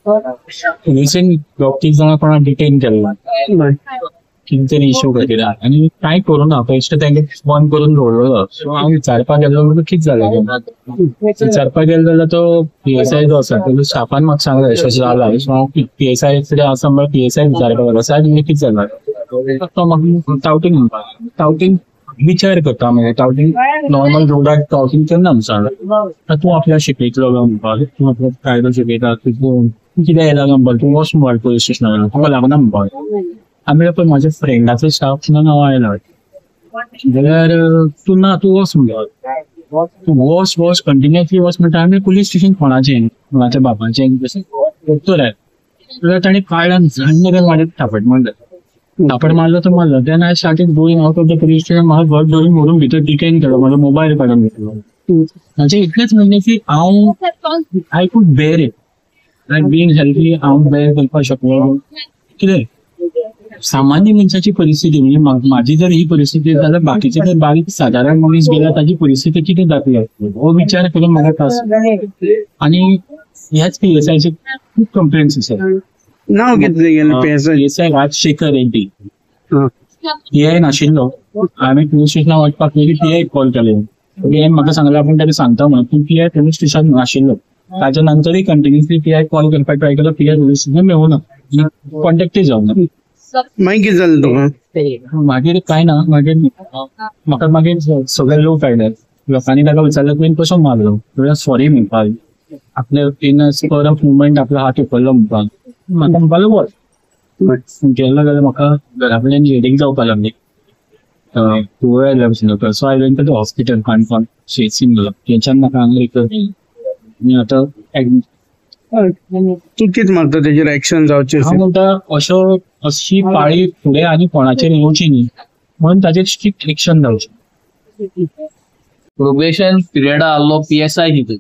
पुलिसेन दोग तीग जाणां कोणाक डिटेन केल्ला कितें तरी इश्यू खातीर आनी कांय करूं ना, बेश्टें तेंका बंद करून दवरलेलो. सो हांव विचारपाक गेलो म्हणून कितें जालें, विचारपाक गेलो जाल्यार तो पीएसआय जो आसा तेजो स्टाफान म्हाका सांगलें अशें अशें जालां. सो हांव पीएसआय कडेन आसा म्हणल्यार पीएसआय विचारपाक गेलो, सायब हें कितें जालां? तो म्हाका तावटीन म्हणपाक लागलो. तावटीन विचार करता म्हणजे तावटीन नॉर्मल रोडार तावटीन केन्ना म्हणटा तूं आपल्याक शिकयतलो काय म्हणपाक, तूं आपल्याक कायदो शिकयता, तूं कितें येयला काय म्हणपाक, तूं वच म्हणपाक पुलीस स्टेशनार, तुका लागना म्हणपाक. आमी पळय म्हाज्या फ्रेंडाचो स्टाफ म्हणून हांव आयला जाल्यार तूं ना, तूं वच म्हणटा, तूं वच वच कंटिन्युअसली वच म्हणटा. आमी पुलीस स्टेशन कोणाचें, कोणाच्या बापाचें दोतोर आयलो जाल्यार ताणें काडल्यान झण्ण करून म्हाजेर थापट मारलें. थापट मारलो तो मारलो. Then I started going out of the police station. म्हाका घर धरून व्हरून भितर डिटेन केलो, म्हाजो मोबायल काडून घेतलो. म्हाजें इतलेंच म्हणणें की हांव I could bear it, like being healthy हांव बेर करपाक शकलो. कितें सामान्य मनशाची परिस्थिती म्हणजे म्हाजी जर ही परिस्थिती जाल्यार बाकीचे जर बारीक सादारण मनीस गेल्यार ताजी परिस्थिती कितें जातली हो विचार करून म्हाका त्रास. आनी ह्याच पीएसआयचे खूब कंप्लेंट्स आसात. नांव कितें तेगेलें PSI? PSI Rajashekar Reddy. PI नाशिल्लो. हांवें पुलीस स्टेशनार वचपाक पयलीं पीआय कॉल केले. पीआयन म्हाका सांगलें आपूण ताका सांगता म्हणून, पूण पीआय पुलीस स्टेशन नाशिल्लो. ताच्या नंतरूय कंटिन्युअसली पीआय कॉल करपाक ट्राय केलो, पीआय पुलीस स्टेशन मेळूं ना, कॉन्टेक्टूय जावना. मागीर कितें जालें तुका? मागीर कांय ना, मागीर म्हाका मागीर सगळे लोक आयले, लोकांनी ताका विचारलें तुवें कसो मारलो, म्हळ्यार सॉरी म्हणपाक, आपले इन स्पर ऑफ मुवमेंट आपलो हात उखल्लो म्हणपाक. म्हाका म्हणपाक लागलो वच. गेलो जाल्यार म्हाका घरा कडेन हेडेक जावपाक लागली, धुंवर आयल्या भशेन जाता. So I went to the hospital Canacona सीएचसीन गेलो, थंयच्यान म्हाका हांगा रिफर केलें आनी आतां एडमीट. तूं कितें मागता तेजेर एक्शन जावचें? हांव म्हणटा अशो अशी पाळी फुडें आनी कोणाचेर येवची न्ही म्हणून ताचेर स्ट्रिक्ट एक्शन जावचें. प्रोबेशन पिरियडा आहलो पीएसआय हितून.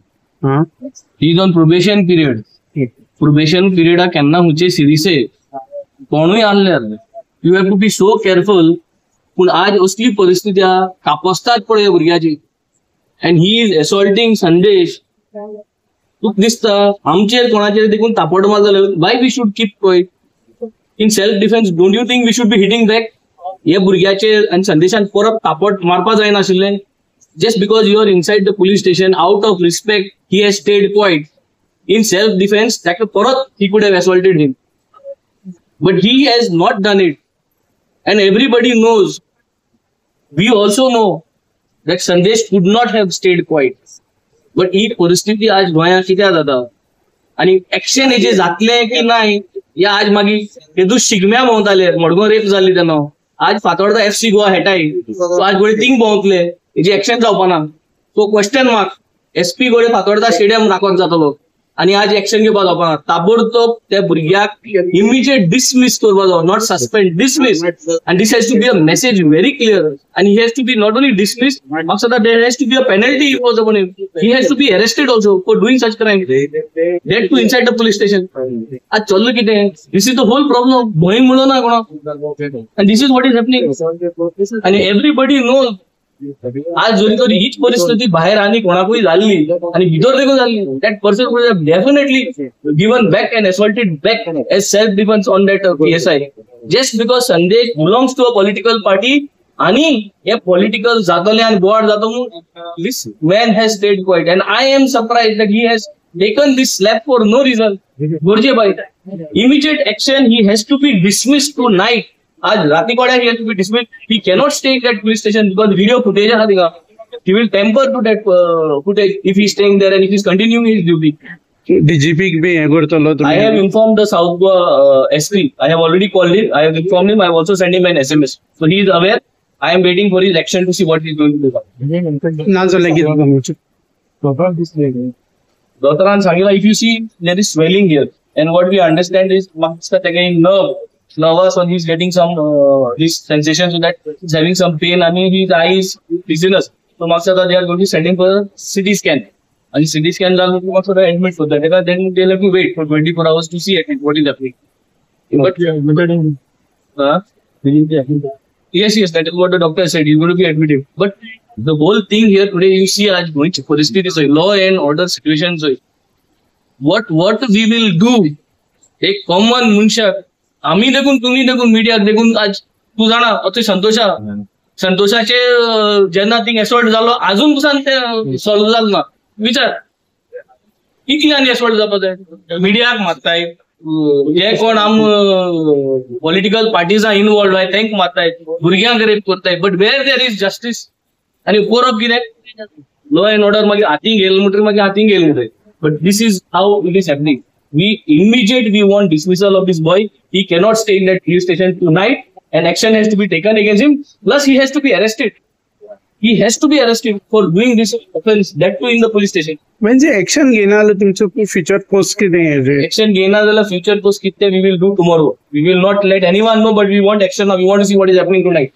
He is on probation period. Probation पिरियडा केन्ना खंयचे सिरिसे कोणूय आहल्यार you have to be so careful. पूण आज असली परिस्थिती आहा, कापस्तात पळय भुरग्याची, and he is assaulting Sandesh. तुका दिसता आमचेर कोणाचेर देखून तापट मारलो जाल्यार why we should keep quiet? In self defence don't you think we should be hitting back? हे भुरग्याचेर आनी संदेशान परत तापट मारपा जायनाशिल्लें? Just because you are inside the police station, out of respect he has stayed quiet. In self defence ताका परत he could have assaulted him, but he has not done it. And everybody knows, we also know that Sandesh could not have stayed quiet. But ही परिस्थिती आज गोंयांत कित्याक जाता आनी action हेजे जातलें की ना, या आज मागीर तेदूस शिगम्या भोंवताले, मडगांव रेप जाल्ली तेन्ना, आज फातोर्डा एफसी गोवा हेटाय, सो आज गोळे थिंग भोंवतले, हेजी एक्शन जावपाना. सो क्वेश्चन मार्क, एसपी गोळे फातोर्डा स्टेडियम राखोन जातलो आनी आज एक्शन घेवपा जावपाना. ताबडतोब त्या भुरग्याक इमिजिएट डिसमीस करपा जावो, not suspend, dismiss. And this has to be a message very clear. And he has to be not only dismissed, म्हाका दिसता there has to be a penalty imposed upon him. He has to be arrested also for doing such crime. That too inside the police station. आज चल्लो कितें? This is the whole problem. भंय म्हणून ना कोणाक. And this is what is happening. And everybody knows. आज जरी तरी हीच परिस्थिती भायर आनी कोणाकूय जाल्ली आनी भितर देखून जाल्ली, that person would have definitely given back and assaulted back as self defence on that PSI. Just because Sandesh belongs to a political party आनी हे पॉलिटिकल जातले आनी बोवाळ जातो म्हणून this man has stayed quiet. And I am surprise that he has taken this slap for no reason. गरजे बाय immediate action, he has to be dismissed tonight. आज राती कोड्याक he has to be dismissed. He cannot stay at that police station because video footage आहा थिंगा. He will tamper to that footage if he is staying there and if he is continuing his duty. DGP B हें करतलो I have तुमी? informed the South Goa SP. I have already called him. I have informed him. I have also sent him an SMS. So he is aware. I am waiting for his action to see what he is going to do. ना जाल्यार कितें तुमचें? दोतोरान सांगितलं, if you see there is swelling here and what we understand is म्हाका दिसता तेका एक nerve nervous or he's getting some this sensation, so that he's having some pain and his eyes dizziness. So म्हाका दिसता they are going to send him for a CT scan. आणि CT scan जालो की म्हाका दिसता admit करता तेका, then they have to wait for 24 hours to see at what is happening. But yes, yes, that is what the doctor said. He's going to be admitted. But the whole thing here today, you see, आज गोंयची परिस्थिती चोय, law and order situation चोय. What we will do एक common मनशाक आमी देखून, तुमी देखून, मिडियाक देखून आज तूं जाणा अतूय संतोषा, संतोषाचे जेन्ना थिंग एसॉल्ट जालो, अजून पसून ते सॉल्व जालें ना. विचार कितले आनी एसॉल्ट जावपा जाय. मिडियाक मारताय, जे कोण आम पॉलिटिकल पार्टीजां इनवॉल्व आहाय तेंक मारताय, भुरग्यांक रेप करताय, but where there is justice? आनी करप कितें? लॉ एंड ऑर्डर मागीर हातीन घेयल म्हणटकीर मागीर हातीन घेयल म्हणटकीर, but this is how it is happening. We immediate, we want dismissal of this boy. He cannot stay in that police station tonight and action has to be taken against him. Plus he has to be arrested. He has to be arrested for doing this offense, that too in the police station. म्हणजे action घेयना जाल्यार तुमचो future course कितें हेजें? Action घेयना जाल्यार future course कितें, we will do tomorrow. We will not let anyone know, but we want action now. We want to see what is happening tonight.